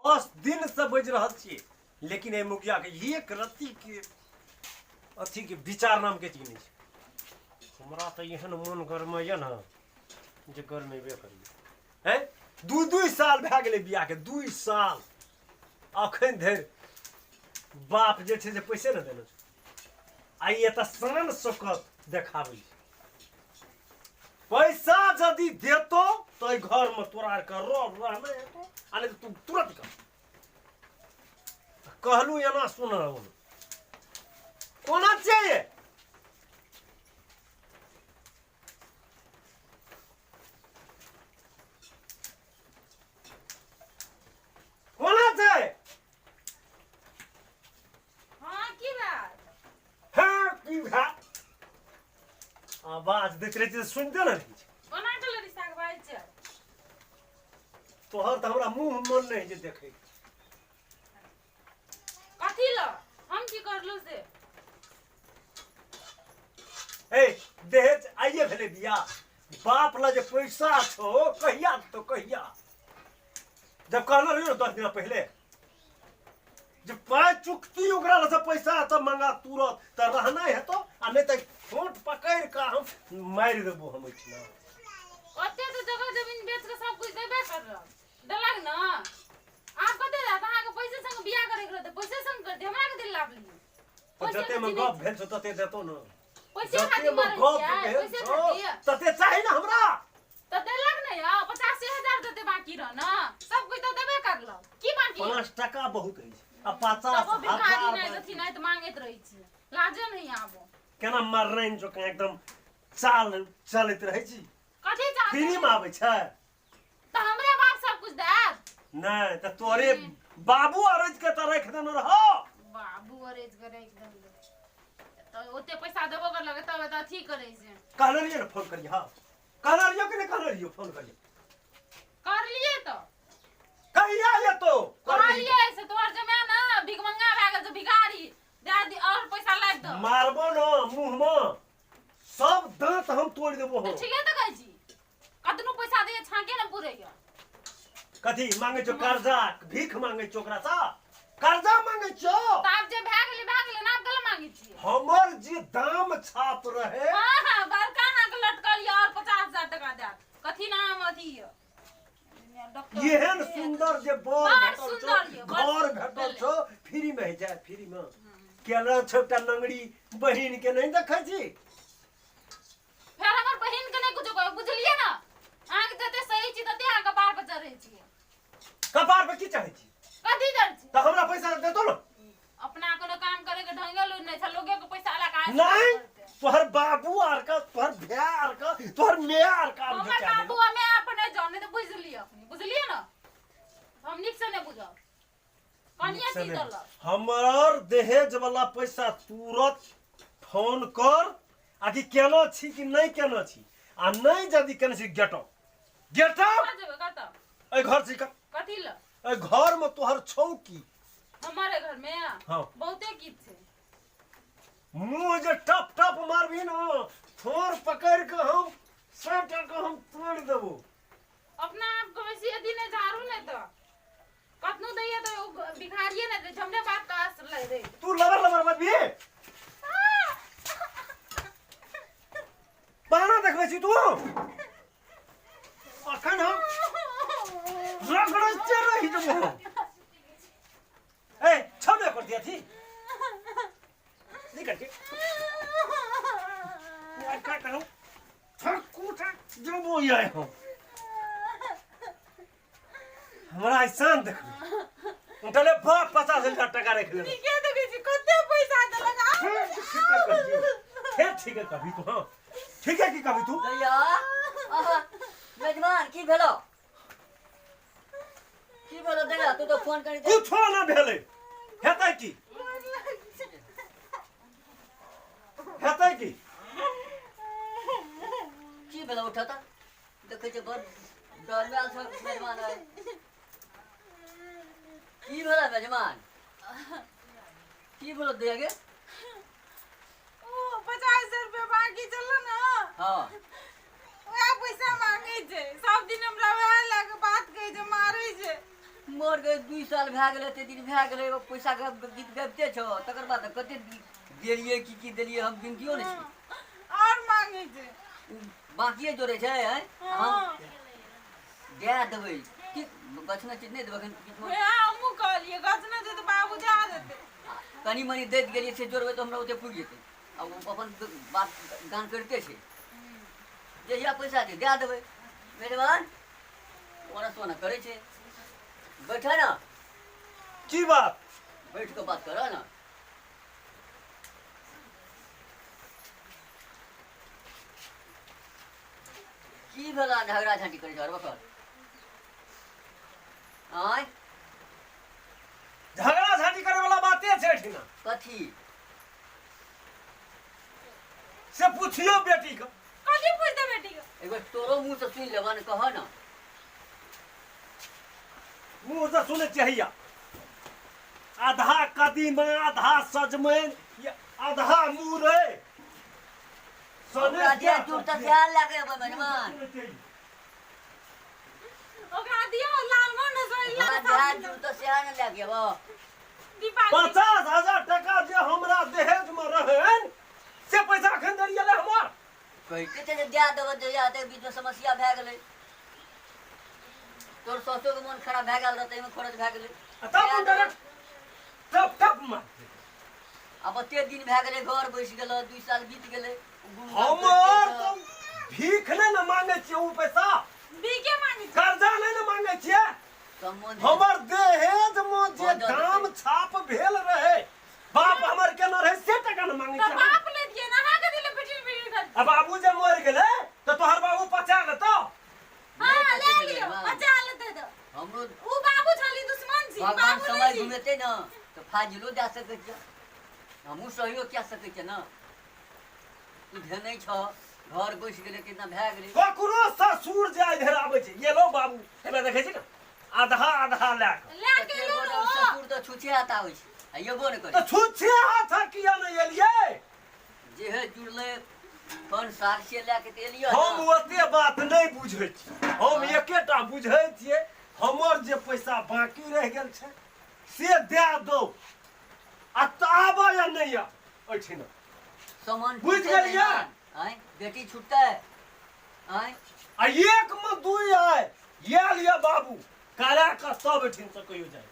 10 दिन से बाजि रहल छियै, लेकिन एहि मुखिया के एक रत्ती के अथी के विचार नाम के चीज नहि छै। हमरा तऽ एहन मोन गरमैया ने जे गरमेबे करियै। हैं, 2-2 साल भए गेलै बियाहके, 2 साल, अखन धरि बाप जे छै से पैसे नहि देने छै। आ ई एतऽ शान शौकत देखाबै छै। पैसा यदि देतो तो एहि घरमे तोरा आरके रहना हेतो, आ नहि तऽ तू तुरंत कर। कहलू एना सुन, कोना चाहिए? कोना छै? हाँ, की बात? हाँ, की बात? आवाज दैत रहै छै तऽ सुनिते ने रहै छै। कोना के लड़ी साग बाजै छै? तोहर तऽ हमरा मुँह मन नहि होइ छै देखै। कथी ल हम की करलू से? ए दहेज आइए भेलै बियाह, बाप ल जे पैसा छौ कहिया देतौ? कहिया? जब कहने रहियो ने 10 दिन पहिले जे पाइ चुकती ओकरा लग से पैसा तऽ मंगा तुरंत, तऽ रहना हेतो, आ नहि तऽ ठोंठ पकड़ि कऽ हम मारि देबो हम एहिठिना। ओते तऽ जगह जमीन बेच के सब कुछ देबे करलक, देलक न? आब कते देत अहाँके? पैसे संग बियाह करे के रहतै, पैसे संग करते, हमरा के दिल लाभ लियै। तऽ पैसे जते में के गप भेल छौ तते देतो न। पैसे जते खातिर में मरै गप छियै, भेल पैसे छौ खातिर। तते चाही ने हमरा। तऽ देलक ने यौ, 85,000 देते बाकी रह न, सब कुछ तऽ देबे करलक, की बाकी? 5 टका बहुत अछि आ पचास तबो भिखारी हजार नहि देथिन, नहि तऽ मांगैत रहै छियै, लाजो नहीं आबो। केना मरनाइन जकाँ एकदम चाल चलैत रहै छी। कथी चाल? फ्री में आबै छै। तऽ हमरे बाप सब कुछ देत? नहि तऽ तोरे बाबू अरज के तऽ राखि देने रहो। बाबू अरज के राखि देने तऽ ओते पैसा देबो करलक तब एतऽ अथी करै छै। कहने रहियै ने फोन करियै? हँ, कहने रहियो कि नहि कहने रहियो फोन करियै? करलियै तऽ। कहिया एतो? कहलियै से तोहर जमाय ने भिखमंगा भए गेल छै, भिखारी दए दी और पैसा लाबि दऽ। मारबो न मुँह मे, सब दांत हम तोड़ि देबो हम। ठीके तऽ कहै छी, कतनो पैसा दैए छाके ने पुरैया। कथी मांगे छौ? कर्जा भीख मांगे छौ ओकरा सँ? कर्जा मांगे छौ? तऽ आब जे भए गेलै भए गेलै ने, आब कल मांगे छियै? हमर जे दाम छाप रहे। हाँ हाँ, बड़का अहाँके लटकल यऽ और 50,000 टका देत, कथी नाम अथी यऽ डॉक्टर। एहन सुंदर जे बर बड़ भेटल छौ, सुंदर यऽ, बड़ घर सुंदर भेटल भेलै। छौ, फ्री में होइ छै? फ्री में केना छौ? एकटा नंगड़ी बहिन के नहि देखै छी? फेर हमर बहिन के नहि कुछो कहब, बुझलियै ने? अहाँके जते सही छी तते अहाँ कपार पर चढ़ै छियै। कपार पर की चढ़ै छी? कथी चढ़ै छी? तऽ हमरा पैसा देतो ने। अपना कोनो काम करे के ढंगे लूरि नहि छै, लोगे के पैसा लगा के नहीं, तोहर बाबू आर का, तोहर भैया आर का, तोहर my are का। हमर बाबू आ my अपने जान नहि तऽ बुझि लिअ अपने, बुझलियै ने? हम नीक से नहि बुझब, कनिये चीज देलक। हमर दहेज वाला पैसा तुरंत फोन कर आ कि केना छी कि नहि केना छी, आ नहि यदि केना छी, गेट आउट, गेट आउट। कतऽ जेबै, कतऽ? एहि घर से निकल। कथी लए? एहि घर में तोहर छौ की? हमारे घर में? हाँ। बहुते गीत छै। मुँह जे टप टप मारबी न, थोर पकड़ के हम सटा के हम तोड़ देबो। अपना आप के बेसी अथी नहीं झाड़ू, नहीं तो कतनो दैया तो उ भिखारिये नहीं दै छै, हमरे बाप का आस लै दै। तू लबर लबर मत भी बहाना देखबै छी तू। अखन हम रगड़ते रहि जेबो हम। ए छौ ने कर दिया थी नहीं करके का करूं, थकुटा जेबो ये हम। हमरा ऐसान देखबे उठले बाप 50,000 टका रख लेने। ठीके देखै छी, कते पैसा देलक आ? ठीक है कभी, फिर ठीक है कभी तू। हाँ, ठीक है कि कभी तू। भैया, आहा, मेजबान, की भेलो, की भेलो दैया? तू तो फोन करी दे। कुछो ना भेलै, हेतै की, हेतै की? की भेलो? उठा तऽ देखै छै, बड़ डर में आयल छौ मेजबान आइ। की भेलो मेजबान, की भेलो दैया गे? ओ 50,000 रुपया बाकी चलो ना। हाँ। वएह पैसा मांगे छै सब दिन, हमरा वएह लए के बात कहै छै, मारै छै। मर गए 2 साल भए गेलै, एते दिन भए गेलै, एगो पैसा के गीत गाबिते छौ। तकर बाद कते देलियै, की की देलियै हम गिनतियो नहि छी। और मांगे छै। उ बाकिए जोड़ै छै। आँय, हम दए देबै की गछने चीज नहि देबै एखन बीचमे। वएह हमहूँ कहलियै, गछने छै तऽ बाबू दए देतै। कनि मनि दैत गेलियै से जोड़बै तऽ हमरा ओते पुरि जेतै। आ ओ अपन बात गान करिते छै, जहिया पैसा छै दए देबै। मेहरबान ओना सोना करै छै। बैठ ने। की बात? बैठ कऽ बात कर ने। की भेला झगड़ा झाँटी करै छै बकर? आँय, झगड़ा झाँटी करे वाला बाते छै एहिठिना। कथी से पुछियो बेटी के। कथी पूछते बेटी के? एक बेर तोरो मुँह से सुनि लेबा ने, कह ने। मुँह से सुनै चाहिए। आधा कदीमा, आधा सजमनि, या आधा मुरई। ओकरा जे दूर तऽ सएह लए कऽ एबै मेहमान। ओकरा दियौ लालमोहन ने सोइ। ओकरा जे दूर तऽ सएह ने लए कऽ एबो। दीपावली 50,000 टका जे हमरा दहेज में रहन से पैसा अखन धरि एलै हमर? कहिते छै जे दए देबै जहिया, एते बीचमे समस्या भए गेलै। तोर ससुरके मोन खराब भए गेल रहतै, एहिमे खरच भए गेलै। आ तब हुनकर टप टप मार। आब ओते दिन भए गेलै, घर बैस गेल, 2 साल बीत गेलै। हमर तऽ भीख नहि ने मांगे छियै ओ पैसा। बीके मांगे? कर्जा नहि ने मांगे छियै। सम्बन्ध हमर दहेज मे जे हँ, दऽ दाम देतै। छाप भेल रहे, बाप हमर केना रहे, से टका ने मांगे तऽ छियै। बाप ले दिए ना, अहाँ कथी ले पिटिर पिटिर कर? आ बाबू जे मरि गेलै तऽ तोहर बाबू पचा लेतौ? हाँ, ले लियो, बचा लेते तऽ। हमरो उ बाबू छली दुश्मन छी। भगवान बाबू समय नहि छी। घुमेतै ने तऽ फाजिलो दए सकै छियै, हमहूँ सहयोग कए सकै छियै ने। तू धेने छह, घर बैस गेलै, केना भए गेलै। ककरो ससुर जे आइ धरि आबै छै, ये लो बाबू, एमे देखै छी ने, आधा आधा लए कऽ। लए के एलौ ने ओ। ससुर तऽ छुछे हाथ आबै छै आ एबो नहि करै। तऽ छुच्छे हाथ किया नहि एलियै? जेहे जुड़लै फन साग से लए के तऽ एलियै। हम ओते बात नहि बुझै छी, हम एकेटा बुझै छियै, हमर जे पैसा बाकी रहि गेल छै से दए दौ आ तऽ आबऽ या नहि आ एहिठिना। सामान बुझि छुटतै गेलियै? आँय, बेटी छुटतै? आँय, आ एक मे दुइ आय आयल यऽ बाबू, करा कऽ सब एहिठिन से कहियो जाइ।